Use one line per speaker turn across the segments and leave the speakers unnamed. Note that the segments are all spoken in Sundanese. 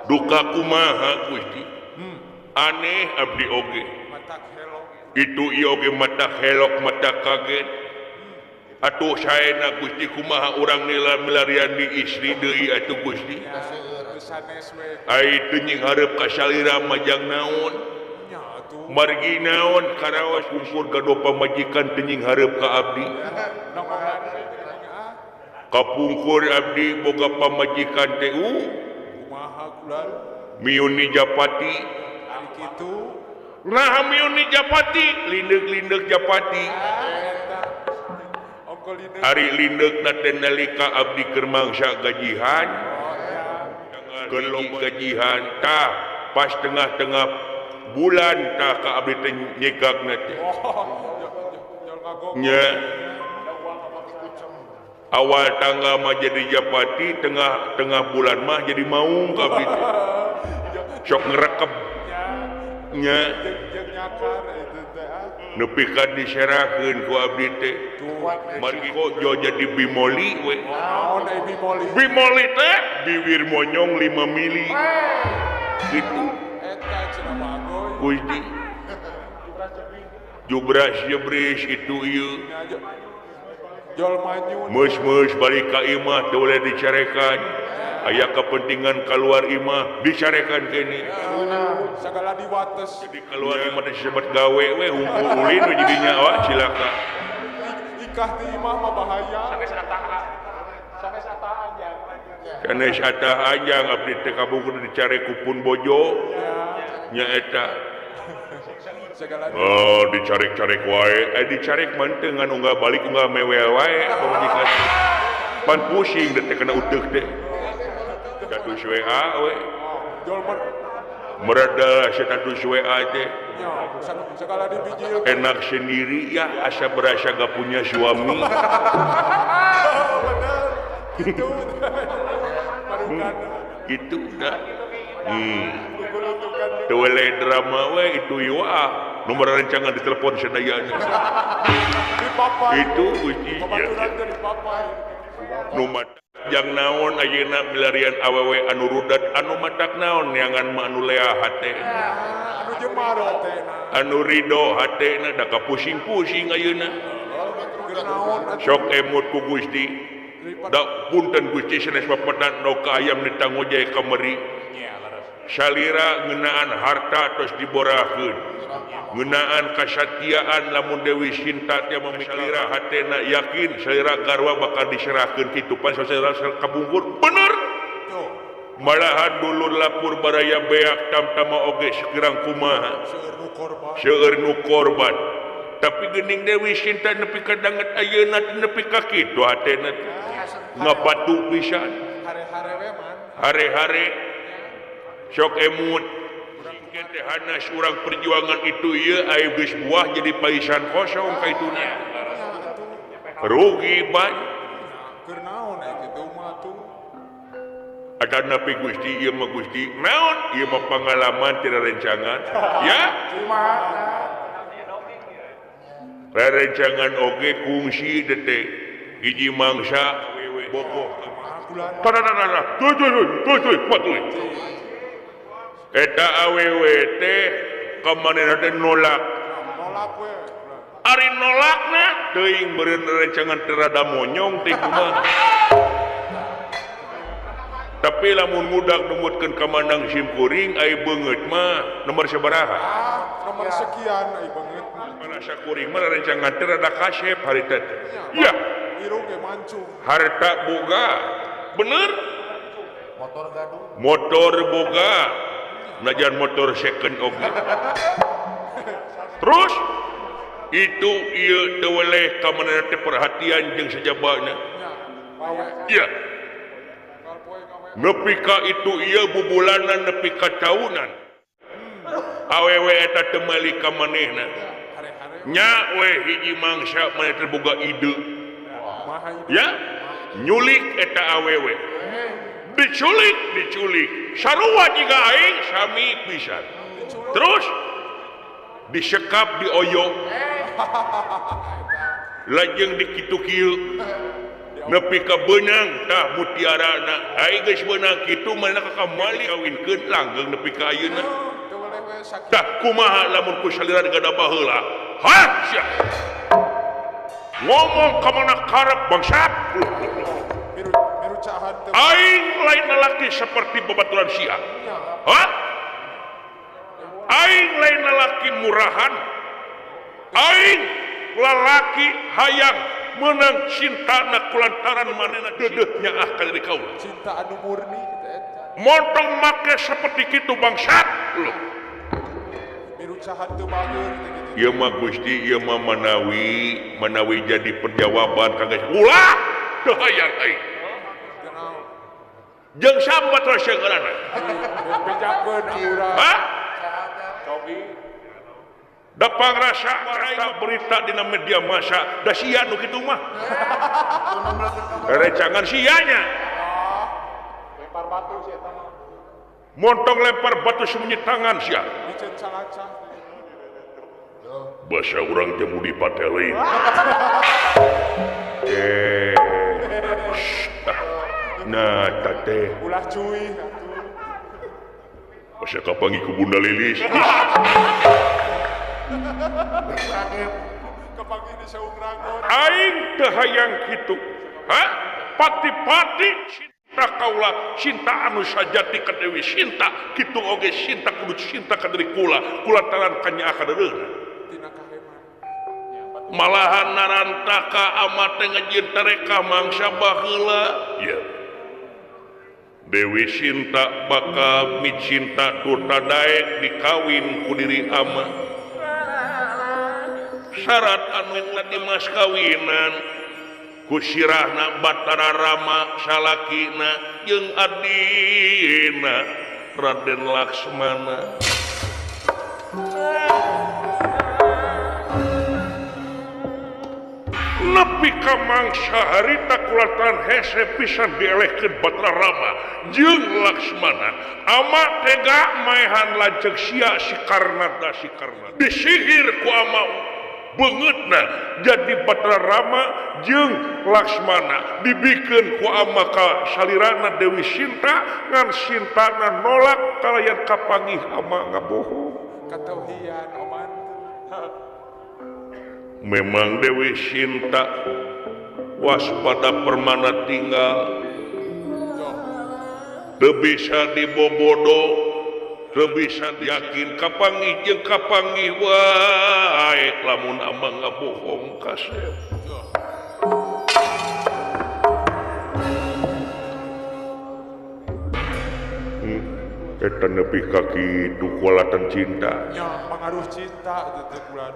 Duka kumaha Gusti? Aneh abdi oge. Itu ieu oge mata helok mata kaget. Atuh saena Gusti, kumaha urang nila milarian di istri deui atuh Gusti? Ai teu nyinghareup ka salira majang naon? Margi naon karaos kumpul gaduh pamajikan teu nyinghareup ka abdi? Kapungkur abdi boga pamajikan teh Miuni Japati. Nah, Miuni Japati, lindeuk-lindeuk Japati. Ari lindeuk na teh nalika abdi keur mangsa gajihan, keur gajihan tah pas tengah-tengah bulan tah ka abdi teh nyegakna teh. Nya awal tanggal mah jadi Japati, tengah-tengah bulan mah jadi maung ka abdi teh. Sok ngerekep nya nepi ka diserahkeun ku abdi teh. Margi kok jo jadi bimoli we. Bimoli teh bibir monyong 5 mili gitu. Gusti jubras jebris itu ieu. Mus-mus balik ka imah teu boleh dicarekan. Aya kepentingan keluar imah dicarekan kene.
Sagala diwates.
Jadi keluar imah disebut gawe we hungkul ulin we jadinya wah cilaka.
Nikah di imah mah bahaya.
Sanes atah anjang.
Sanes atah anjang abdi teh kabungkur dicare ku pun bojo. Nya eta. Oh, dicarek-carek wae. Dicarek mah teu ngan unggah balik unggah mewel wae pamajikan. Pan pusing teh kena uteuk teh. Status WA we. Mereda status WA teh. Enak sendiri ya, asa berasa gak punya suami. Gitu dah. Teu drama we itu ieu nomor rencangan ditelepon sadayana. Itu Gusti. Nu matak jang naon ayeuna milarian awewe anu rudat, anu matak naon neangan mah anu lea hatena.
Anu jemar hatena.
Anu ridho hatena da kapusing-pusing ayeuna. Sok emut ku Gusti. Da punten Gusti sanes papetan no ka ayam ditangojay ka meri. Salira ngeunaan harta tos diborahkeun. Ngeunaan kasatiaan lamun Dewi Sinta teh mamikalira hatena yakin salira garwa bakal diserahkeun kitu pan salira kabungkur bener. Malahan dulur lapur baraya beak tamtama oge segerang kumaha. Seueur nu korban. Tapi geuning Dewi Sinta nepi ka danget ayeuna nepi ka kitu hatena teh. Ngabatu pisan.
Hare-hare we man.
Hare-hare sok emut hanas urang perjuangan itu ieu aya geus buah jadi paisan kosong ka ituna. Rugi ban.
Keur naon aya kitu mah tuh.
Ada napi Gusti ieu mah Gusti naon ieu mah pengalaman tidak rencangan ya. Rencangan oge kungsi detik hiji mangsa bogoh. Tadadadada tuh tuh tuh tuh tuh. Eta awewe teh kamanehna teh nolak.
Nolak we.
Ari nolakna teuing meureun rencangan teh rada monyong teh kumaha. Tapi lamun ngudag numutkeun ka mandang simkuring ai beungeut mah nomor sabaraha?
Nomor sekian ai beungeut mah.
Marasa kuring mah rencangan teh rada kasep harita teh. Ya.
Irung ge mancung.
Harta boga. Bener?
Motor gaduh.
Motor boga. Najan motor second oge. Terus itu ieu teu weleh ka manehna teh perhatian jeung sajabana. Iya. Nepi ka itu ieu bubulanan nepi ka taunan. Awewe eta teu meuli ka manehna. Nya we hiji mangsa maneh teh boga ide. Ya, nyulik eta awewe. Diculik, diculik. Sarua jiga aing sami pisan. Terus disekap dioyok. Lajeng dikitu kieu. Nepi ka beunang tah mutiarana. Ai geus beunang kitu manehna ka kamali kawinkeun langgeng nepi ka ayeuna. Tah kumaha lamun ku salira gada baheula? Hah sia. Ngomong ka mana karep bangsat. Aing lain lalaki seperti babaturan sia. Hah? Aing lain lalaki murahan. Aing lalaki hayang menang cintana kulantaran manehna deudeuh nyaah ka diri kaula.
Cinta anu murni kitu eta.
Montong make seperti kitu bangsat.
Miru cahan teu bager teh kitu.
Ieu mah Gusti, ieu mah manawi jadi perjawaban ka geus. Ulah teu hayang aing. Jeung sambat rasa ngaranna.
Bejakeun urang.
Hah? Da pangrasa eta berita dina media massa, da sia nu kitu mah. Recangan sianya.
Lempar batu si eta mah.
Montong lempar batu sembunyi tangan sia.
Miceun calacah.
Basa urang teh mudi patelein. Nah, tate.
Ulah cuy atuh.
Basa kapanggih ku Bunda Lilis.
Kapanggih di saung ranggon.
Aing teu hayang kitu. Hah? Pati-pati cinta kaula, cinta anu sajati ka Dewi Sinta, kitu oge cinta kudu cinta ka diri kula, kulantaran kanyaah ka deureuhna.
Tina kaheman.
Malahan narantaka amat teh ngajieun tareka mangsa baheula. Ieu. Dewi Sinta bakal micinta turta daek dikawin ku diri ama. Syarat anu tadi mas kawinan ku sirahna Batara Rama salakina jeung adina Raden Laksmana. Nepi ka mangsa harita kulantaran hese pisan dielehkeun Batara Rama jeung Laksmana. Ama tega maehan lanceuk sia si Karnata si Karnata. Disihir ku ama beungeutna jadi Batara Rama jeung Laksmana dibikeun ku ama ka salirana Dewi Sinta ngan Sintana nolak kalayan kapanggih ama ngabohong.
Katauhian oman.
Memang Dewi Sinta waspada permana tinggal teu bisa dibobodo, teu bisa yakin kapanggih jeung kapanggih wae lamun ama ngabohong kasep. Eta nepi ka kitu kualatan cinta.
Nya pangaruh cinta teh teh kulan.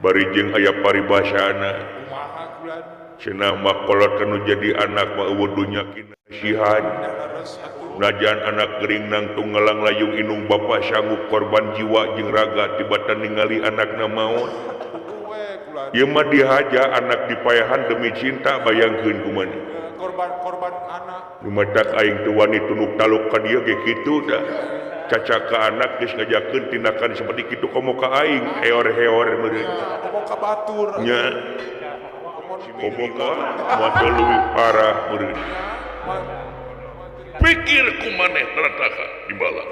Bari jeung aya paribasana.
Kumaha kulan?
Cenah mah kolot anu jadi anak mah eueuh dunya kinasihan. Najan anak gering nangtung ngelang layung inung bapa sanggup korban jiwa jeung raga tibatan ningali anakna maot. Ieu mah dihaja anak dipayahan demi cinta bayangkeun kumaha.
Korban-korban anak.
Nu matak aing teu wani tunuk taluk ka dieu ge kitu dah. Caca ka anak geus ngajakeun tindakan seperti kitu komo ka aing heor-heor meureun.
Komo ka batur.
Nya. Komo ka moal leuwih parah meureun. Pikir ku maneh terataka dibalang.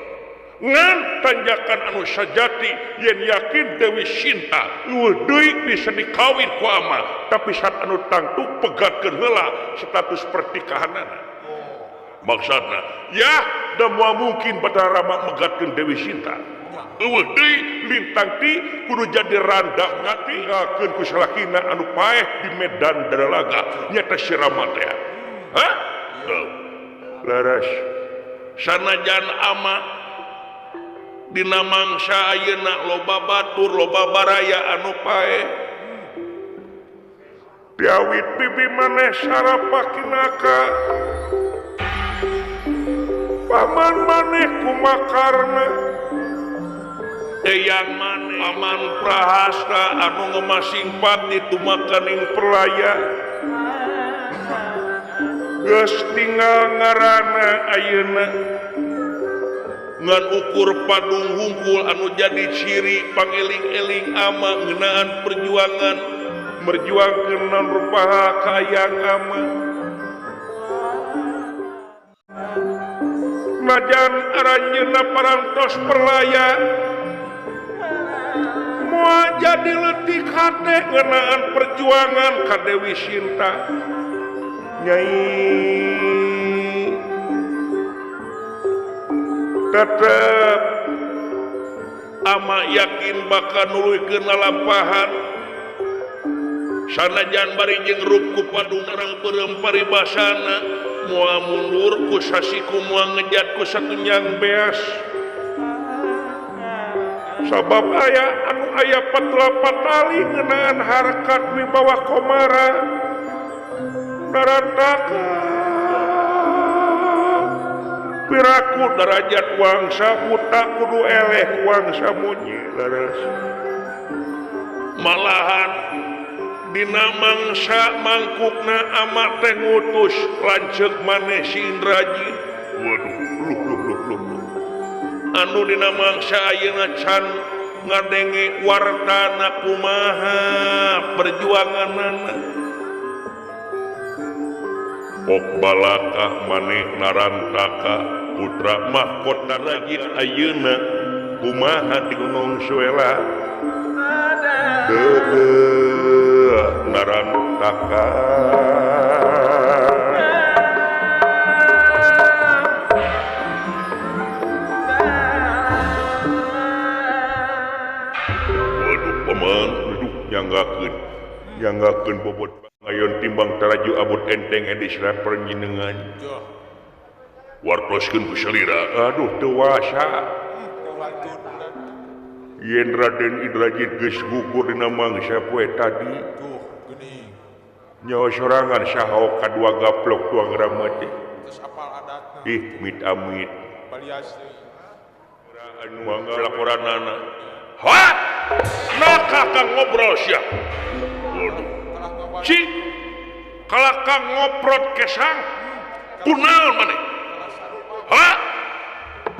Ngan tanjakan anu sajati yen yakin Dewi Sinta leuwih deui bisa dikawin ku ama, tapi saat anu tangtu pegatkeun heula status pernikahanana. Maksudna, ya da moal mungkin Batara Rama megatkeun Dewi Sinta. Eueuh deui lintang ti kudu jadi randa ngatinggalkeun ku salakina anu paeh di medan Daralaga nyata si Rama teh. Hah? Laras sanajan ama dina mangsa ayeuna loba batur loba baraya anu paeh. Piawit bibi maneh sarapakinaka. Paman maneh kumakarna. Eyang maneh paman Prahasta anu ngemasing pati tumakaning perlaya. Geus tinggal ngaranna ayeuna. Ngan ukur padung hungkul anu jadi ciri pangeling-eling ama ngeunaan perjuangan merjuangkeun naon rupaha kaayang ama. Najan aranjeunna parantos perlaya moal jadi leutik hate ngeunaan perjuangan ka Dewi Sinta. Nyai tetep ama yakin bakal nuluykeun lalampahan sanajan bari jeung rup ku padungrang beureum paribasana moal mundur ku sasiku moal ngejat ku satunyang beas sabab aya anu aya patla-patali ngeunaan harkat wibawa komara narantaka piraku derajat wangsa buta kudu eleh wangsa munyi leres malahan dina mangsa mangkukna ama teh ngutus lanceuk maneh si Indrajit. Waduh luh luh luh luh anu dina mangsa ayeuna can ngadenge wartana kumaha perjuanganana. Pok balaka maneh narantaka putra mahkota Rajit ayeuna kumaha di Gunung Suela deudeuh narantaka. Waduh paman, aduh nyanggakeun nyanggakeun bobot ayon timbang taraju abot enteng edis panjenengan. Wartoskeun ku salira. Aduh teu wasa. Yen Raden Indrajit geus gugur dina mangsa poe tadi.
Tuh geuning.
Nyawa sorangan saha kadua gaplok tuang rama teh.
Terus apal adatna.
Ih mit amit.
Balias deui.
Anu mangga laporanana. Ha! Nah kakang ngobrol sia. Waduh. Cik kalakang ngoprot kesang kunaon maneh? Ha?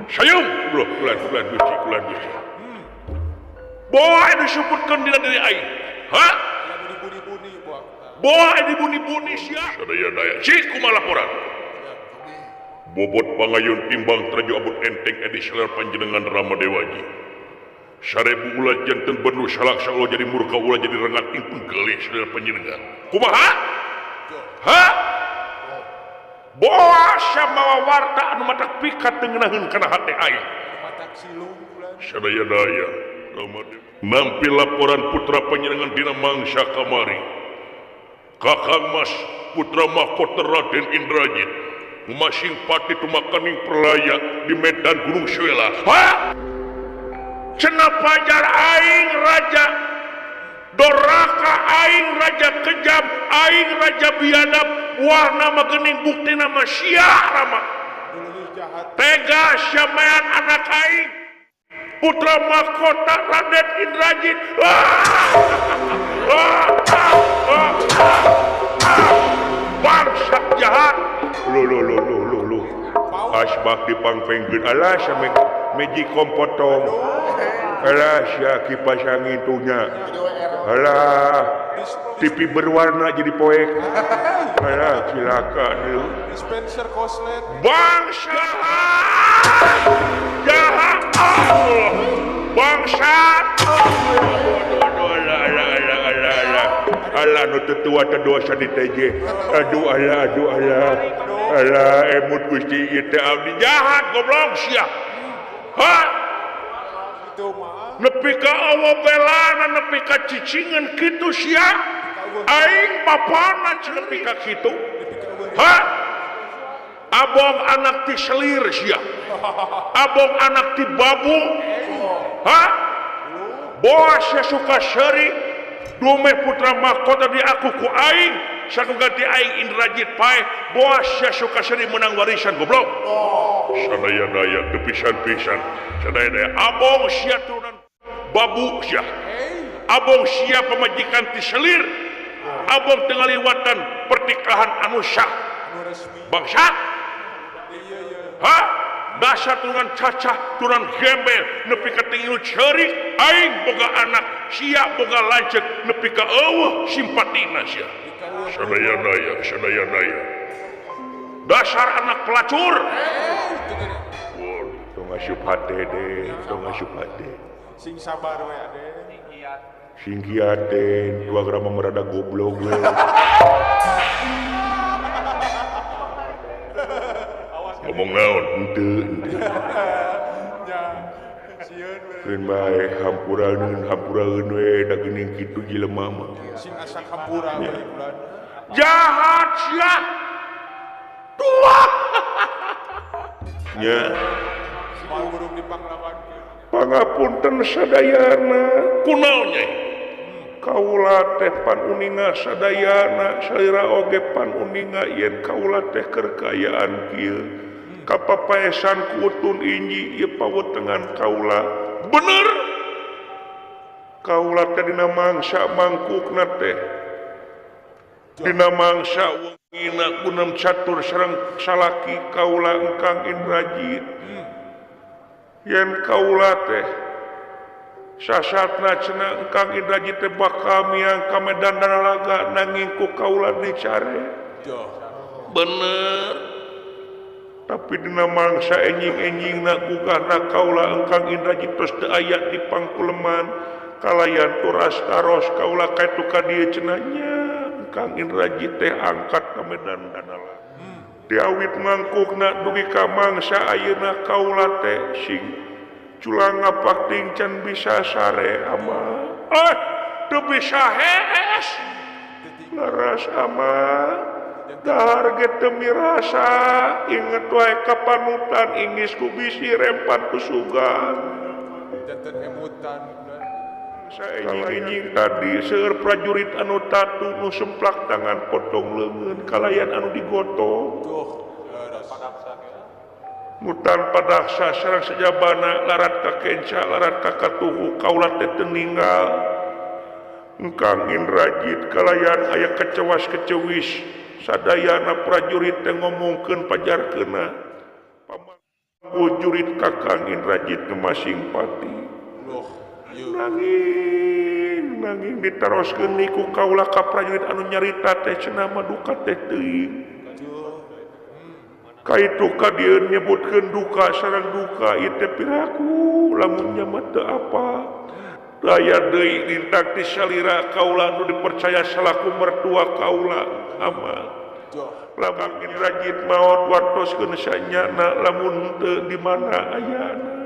Sayung loh kulan kulan guci kulan guci. Boa disebutkan dina diri aing. Ha? Boa dibuni-buni sia. Sadaya daya. Cik kumaha laporan? Bobot pangayun timbang teraju abot enteng edi seler panjenengan Rama Dewaji. Sarebu ulah janten bendu salaksa ulah jadi murka ulah jadi rengat impun geulih seler panjenengan. Kumaha? Ha? Boa samawa warta anu matak pikat teu ngeunaheun kana hate aing.
Matak silung bulan.
Sadaya daya. Nampi laporan putra panjenengan dina mangsa kamari. Kakang Mas putra mahkota Raden Indrajit masing pati tumakaning perlaya di medan Gunung Suela. Ha? Cenah pajar aing raja doraka aing raja kejam aing raja biadab wah nama geuning buktina mah sia rama tega syamean anak aing putra mahkota Raden Indrajit. Bangsat jahat. Lu lu lu lu lu lu. Asbak dipangpengkeun alah same meji kompotong. Alah sia kipas angin tuh nya. Alah TV berwarna jadi poek. Alah cilaka deui.
Dispenser koslet.
Bangsat jahat. Allah bangsat. Alah nu teu tua teu dosa di TJ. Aduh alah aduh alah. Alah emut Gusti ieu teh abdi jahat goblok sia. Ha? Nepi ka awa belana nepi ka cicingan kitu sia. Aing bapana nepi ka kitu. Ha? Abong anak ti selir sia. Abong anak ti babu. Ha? Boa sia suka seuri. Dume putra mahkota di aku ku aing saku ganti aing Indrajit pae boa sia suka seuri menang warisan goblok. Sadaya daya teu pisan-pisan. Sadaya daya abong sia turunan babu sia. Abong sia pamajikan ti selir. Abong teu ngaliwatan pernikahan anu sah. Bangsat. Ha? Dasar turunan cacah, turunan gembel, nepi ka tinggal ceurik, aing boga anak, sia boga lanceuk, nepi ka eueuh simpatina sia. Sadaya daya, sadaya daya. Dasar anak pelacur. Tong ngasup hate Den, tong ngasup hate.
Sing sabar we Aden.
Sing kiat Den, dua gram merada goblok we. Ngomong naon henteu henteu.
Nya sieun we.
Keun bae hampuraeun hampuraeun we da geuning kitu jelema mah.
Sing asa hampura we bulan.
Jahat sia. Tua. Nya.
Mau burung dipanglawankeun.
Pangapunten sadayana. Kunaon Nyai? Kaula teh panuninga sadayana salira oge panuninga yen kaula teh keur kaayaan kieu. Kapapaesan ku utun inji ieu pawetengan kaula. Bener. Kaula teh dina mangsa mangkukna teh. Dina mangsa wengina gunem catur sareng salaki kaula Engkang Indrajit. Yen kaula teh sasatna cenah Engkang Indrajit teh bakal miang ka medan Danalaga nanging ku kaula dicare. Bener. Tapi dina mangsa enjing-enjingna gugahna kaula Engkang Indrajit tos teu aya di pangkuleman kalayan turas taros kaula kaitu ka dieu cenah nya Engkang Indrajit teh angkat ka medan Danalaga. Diawit mangkukna dugi ka mangsa ayeuna kaula teh sing culang ngapakting can bisa sare ama. Eh, teu bisa hees. Laras ama. Dahar ge teu mirasa, inget wae ka panutan ingis ku bisi rempan ku sugan.
Janten emutan.
Saenjing tadi seueur prajurit anu tatu nu semplak tangan potong leungeun kalayan anu digotong. Mutan padaksa sareng sajabana larat ka kenca larat ka katuhu kaula teh teu ninggal. Engkang Indrajit kalayan aya kecewas kecewis sadayana prajurit teh ngomongkeun pajarkeuna. Pamangku jurit Kakang Indrajit nu masing pati. Nanging nanging ditaroskeun niku kaula ka prajurit anu nyarita teh cenah mah duka teh teuing. Kaitu ka dieu nyebutkeun duka sareng duka ieu teh piraku lamun nya mah teu apa. Daya deui lintak ti salira kaula nu dipercaya salaku mertua kaula ama. Lamun Indrajit maot wartoskeun sanyana lamun teu di mana ayana.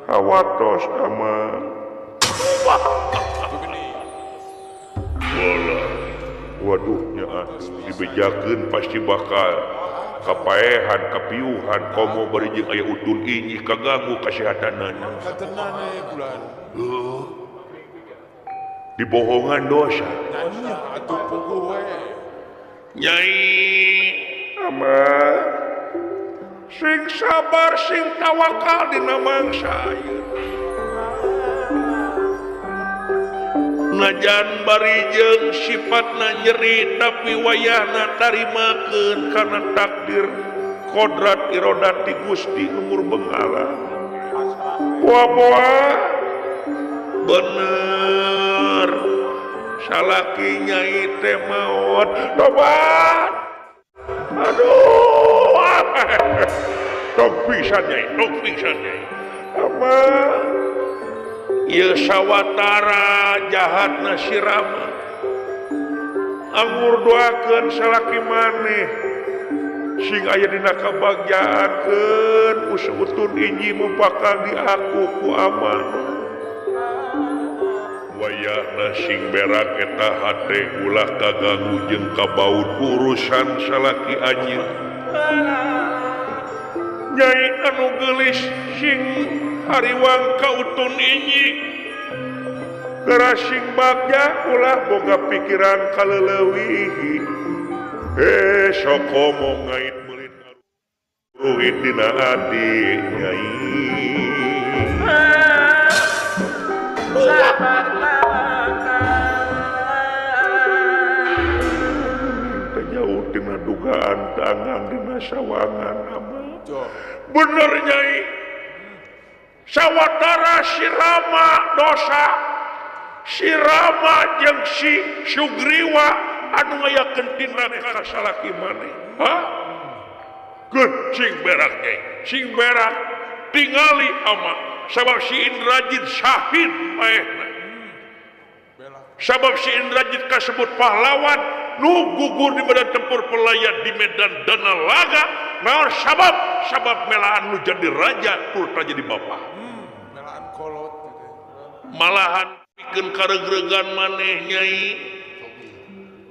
Hawatos ama. Walah, waduh nya dibejakeun pasti bakal kapaehan kapiuhan komo bari jeung aya utun inyi kaganggu kasehatanana. Dibohongan dosa.
Atuh puguh we.
Nyai ama sing sabar sing tawakal dina mangsa ayeuna. Najan bari jeung sifatna nyeri tapi wayahna tarimakeun kana takdir kodrat irodat ti Gusti nu Murbengala. Poa-poa bener salaki nyai teh maot tobat. Aduh, tong pisan nyai, tong pisan nyai. Ama ieu sawatara jahatna si Rama. Anggur doakeun salaki maneh sing aya dina kabagjaankeun usutun inji mu bakal diaku ku amanah. Wayahna sing berak eta hate ulah kaganggu jeung kabaut urusan salaki anjeun. Nyai anu geulis sing hariwang ka utun inji geura sing bagja ulah boga pikiran kaleleuwih. Sok komo ngait meulit ruhit dina ati nyai. Jauh dina dugaan tangan dina sawangan ama. Bener nyai, sawatara si Rama dosa, si Rama jeung si Sugriwa anu ngayakeun tindak ka salaki maneh. Hah? Keun sing berak Nyai, sing berak tingali ama sabab si Indrajit syahid paehna. Sabab si Indrajit kasebut pahlawan nu gugur di medan tempur pelayat di medan dana laga. Naon sabab? Sabab melaan nu jadi raja tur jadi bapak.
Melaan kolot gitu.
Malahan pikeun karegregan maneh Nyai.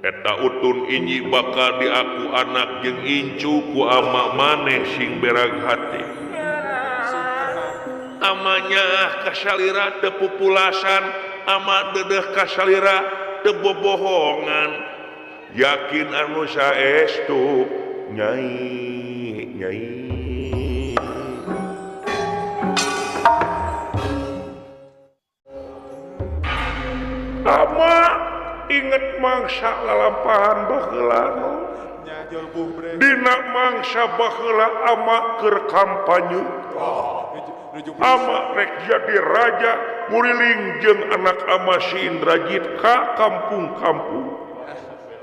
Eta utun inji bakal diaku anak jeung incu ku ama maneh sing berag hati. Amanya kasalira teu pupulasan, ama dedeh kasalira teu bobohongan. Yakin anu saestu Nyai, Nyai. Ama inget mangsa lalampahan baheula. Dina mangsa baheula ama keur kampanye. Ama rek jadi raja nguriling jeung anak ama si Indrajit ka kampung-kampung.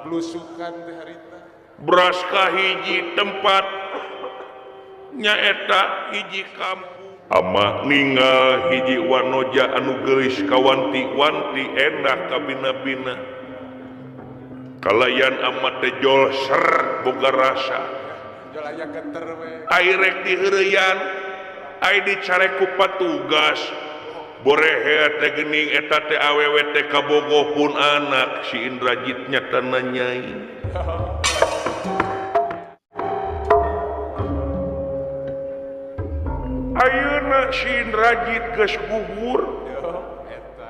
Blusukan teh harita.
Beras ka hiji tempat nyaeta hiji kampung. Ama ninggal hiji wanoja anu geulis kawanti-wanti endah kabina-bina. Kalayan ama teh jol ser boga rasa.
Jol aya keter we.
Ai rek diheureyan, ai dicare ku patugas. Borehe teh geuning eta teh awewe teh kabogoh pun anak si Indrajit nyatana Nyai. Ayeuna si Indrajit geus gugur.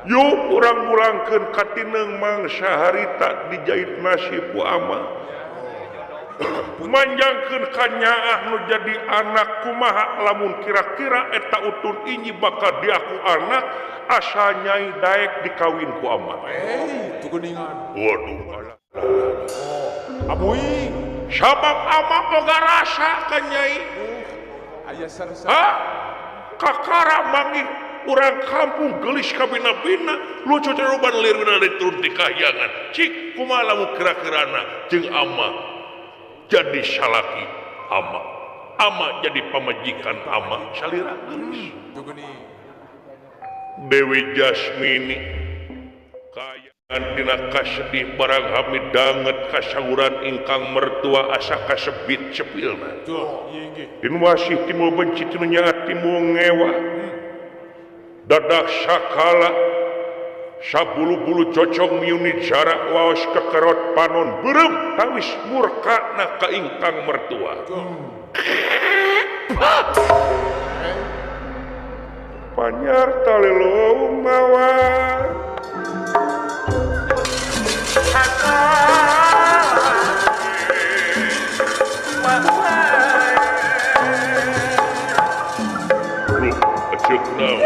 Yuk urang mulangkeun ka tineung mangsa harita dijait nasib ku ama. Manjangkeun ka nyaah nu jadi anak kumaha lamun kira-kira eta utun inji bakal diaku anak asa Nyai daek dikawin ku ama.
Tuh geuningan.
Waduh.
Oh, amuing.
Sabab ama boga rasa ka Nyai.
Aya sarsa.
Hah? Kakara manggih urang kampung geulis kabina-bina lucu teruban liruna diturun ti kahyangan. Cik kumaha lamun kira-kirana jeung ama jadi salaki ama, ama jadi pamajikan ama salira geulis. Dewi Jasmini kaayaan dina kasedih barang hamid danget kasanguran ingkang mertua asa kasebit cepilna. Dinwasih timbul benci tinu nyaat timbul ngewa. Dadak sakala sabulu-bulu cocong miuni jarak waos kekerot panon beureum tawis murkana ka ingkang mertua. Panyarta lelong mawa Loh, acuk naon.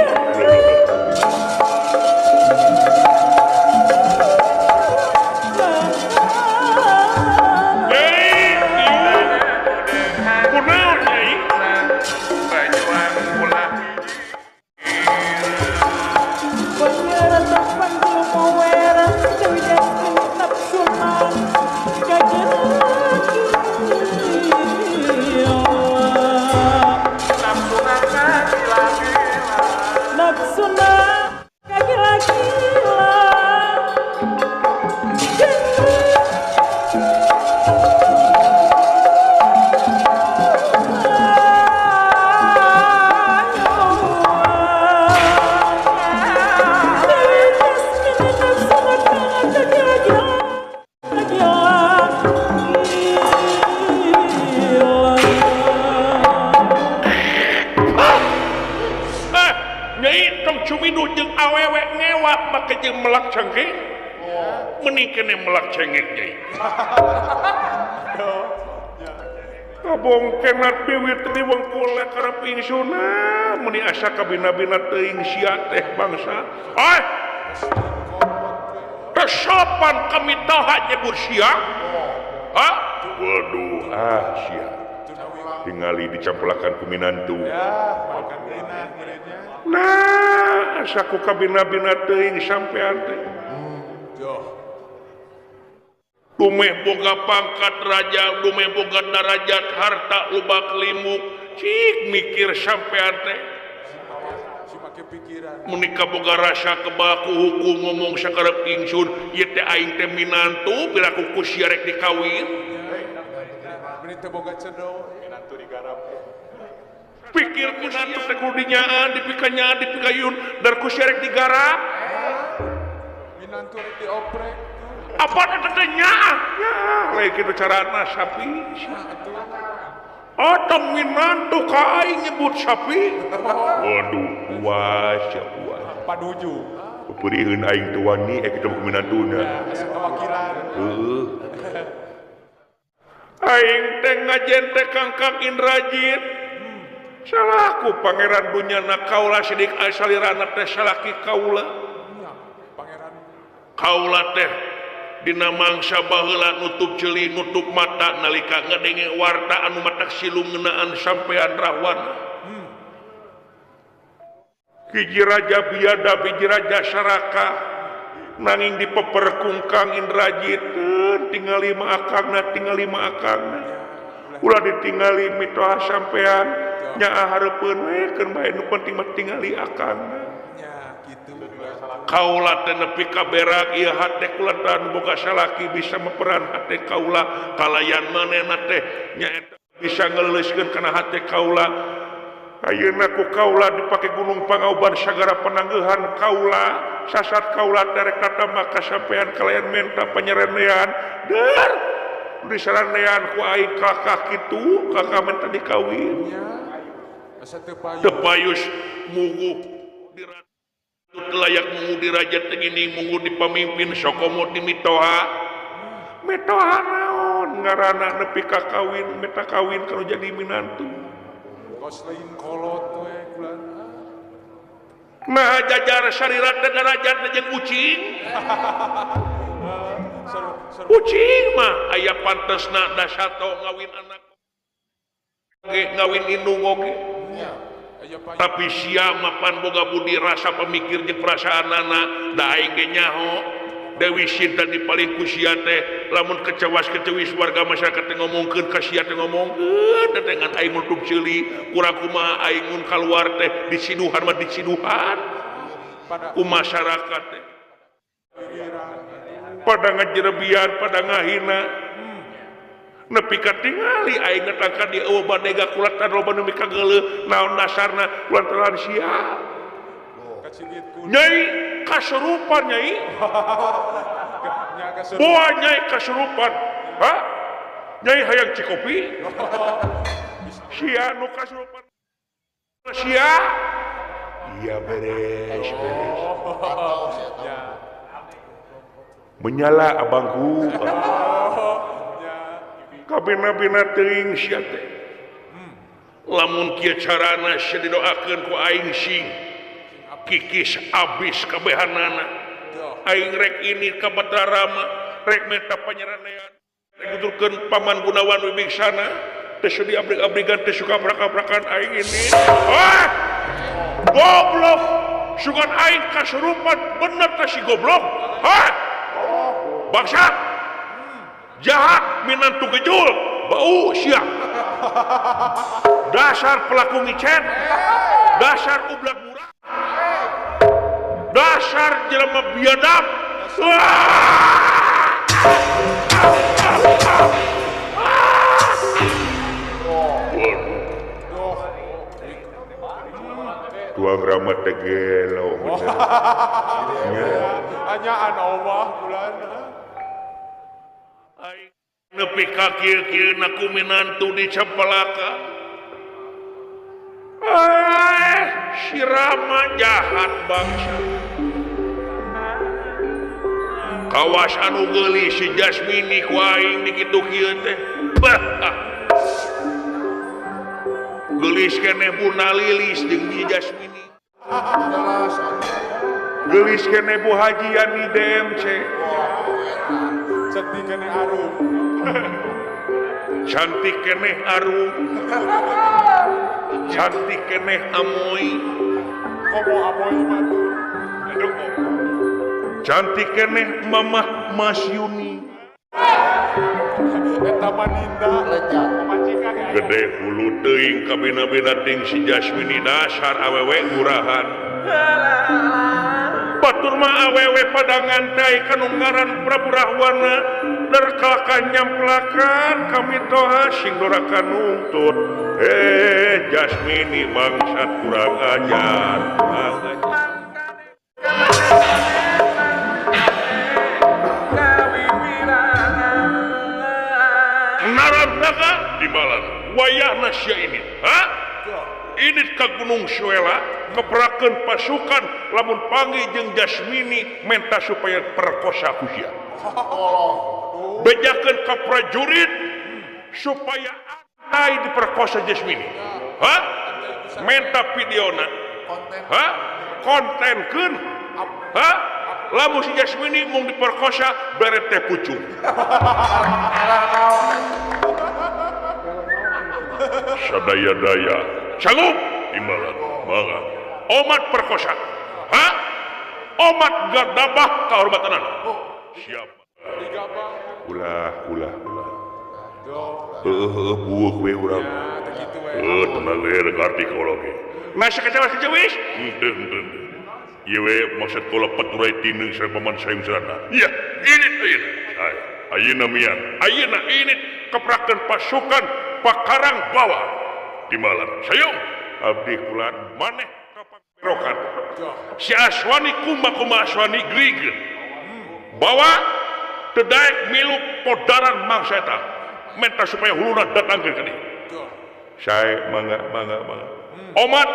Melak cengkeh, meni kene melak cengek nyai. Kabong kenat biwit di wengkul karep insuna, meni asa kabina-bina teuing sia teh bangsa. Ah, kesopan kami taha nyebut sia. Hah? Waduh, ah sia. Tingali dicampelakan ku minantu. Nah, asa ku kabina-bina teuing sampean teh. Dumeh boga pangkat raja, dumeh boga darajat harta lubak limuk. Cik mikir sampean teh. Menikah boga rasa kebaku hukum ngomong sakarep ingsun, ieu teh aing teh minantu piraku ku sia rek dikawin.
Meni teu boga cedol, minantu digarap.
Pikir minantu teh kudu dinyaan, dipikanyaan, dipikayun, dar ku sia rek digarap.
Minantu rek dioprek.
Apa eta teh nyaah? Lain kitu carana sapi. Atau minantu ka aing nyebut sapi. Waduh, puas ya puas.
Panuju.
Peureun aing teu wani kitu mah minantuna.
Asa kawakilan.
Heueuh. Aing teh ngajen teh Kangkang Indrajit. Salahku pangeran dunyana kaula sidik salirana teh salaki kaula.
Pangeran
kaula teh dina mangsa baheula nutup ceuli nutup mata nalika ngadenge warta anu matak silung ngeunaan sampean Rahwana. Hiji raja biadab, hiji raja saraka nanging dipeperkungkang Indrajit tingali mah akangna, tingali mah akangna. Ulah ditingali mitoha sampean nyaah hareupeun we keun bae nu penting mah tingali akangna. Kaula teh nepi ka berak ieu hate kulantaran boga salaki bisa meperan hate kaula kalayan manehna teh nyaeta bisa ngeleuleuskeun kana hate kaula. Ayeuna ku kaula dipake Gunung Pangauban sagara pananggehan kaula sasat kaula terek tatama ka sampean kalayan menta panyerenean der disaranean ku aing kakak kitu kakak menta dikawin teu payus muguh layak mungu di raja tegini mungu di pamimpin sokomo di mitoha mitoha naon ngaranna nepi ka kawin meta kawin kalau jadi minantu
kos lain kolot we kulan
nah jajar syarirat dan darajat jeung ucing ucing mah aya pantesna da sato ngawin anak ge ngawin indung oge. Tapi sia mapan boga budi rasa pemikir jeung perasaanana da aing ge nyaho Dewi Sinta dipaling ku sia teh lamun kecewas kecewis warga masyarakat teh ngomongkeun ka sia teh ngomongkeun teh ngan aing nutup ceuli kurang kumaha aing mun kaluar teh disiduhan mah disiduhan ku masyarakat teh pada ngajerebian pada ngahina nepi ka tingali aing ngetangkan di eueuh badega kulatan loba nu mikageuleuh naon dasarna kulantaran sia nyai kasurupan nyai boa nyai kasurupan ha nyai hayang cikopi sia nu kasurupan sia iya beres beres menyala abangku kabina-bina teuing sia teh lamun kieu carana sia didoakeun ku aing sing kikis abis kabehanana aing rek ini ka Batarama rek menta panyeranean rek nuturkeun Paman Gunawan Wibiksana teh sudi abrig-abrigan teh suka prak-prakan aing ini ah goblok sugan aing kasurupan bener teh si goblok ah bangsat jahat minantu gejul bau sia dasar pelaku ngicet dasar ublak murah dasar jelema biadab. Tuang ramat teh gelo
anyaan Allah bulan
nepi ka kieu-kieu na ku minantu di Cempalaka. Si Rama jahat bangsa kawas anu geulis si Jasmini ku aing dikitu kieu teh bah geulis keneh Bu Nalilis jeung si Jasmini geulis keneh Bu Haji Yani DMC
cantik keneh arum
cantik keneh arum cantik keneh amoy
komo amoy mah
cantik keneh Mamah Mas Yuni. Gede hulu teuing kabina-bina ting si Jasmini dasar awewe murahan. Batur mah awewe pada ngantai kanu ngaran Prabu Rahwana der kalakah nyamplakan kami toha sing doraka nuntut. Jasmini bangsat kurang ajar. Naga di malam wayahna sia ini. Ha? Ini ke Gunung Suela keperakeun pasukan lamun panggih jeung Jasmini menta supaya perkosa ku sia. Bejakeun ka prajurit supaya antai diperkosa Jasmini. Ha? Menta videona. Ha? Kontenkeun. Ha? Lamun si Jasmini mung diperkosa bere teh pucung. Sadaya-daya sanggup imbalan mangga omat perkosa. Ha? Omat gadabah kahormatanana. Siap. Ulah ulah ulah. Heuh bueuh we urang. Heuh tenang we ngarti kaula ge. Masa kecewa kecewis? Henteu henteu. Ieu we maksud kula peturai tineung sareng paman sayung sarana. Iya, ini ayeuna. Saya ayeuna miang. Ayeuna ini keprakeun pasukan Pakarang bawa di malam sayung abdi kulan maneh kaparokan si Aswani kuma-kuma Aswani grigeun bawa teu daek milu podaran mangsa eta menta supaya huluna datangkeun ka dieu. Sae mangga mangga mangga. Omat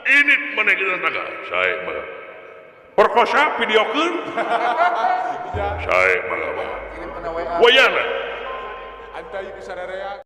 ini maneh kita naga sae mangga. Perkosa videokeun sae mangga mangga. Wayana
antai bisa rereak.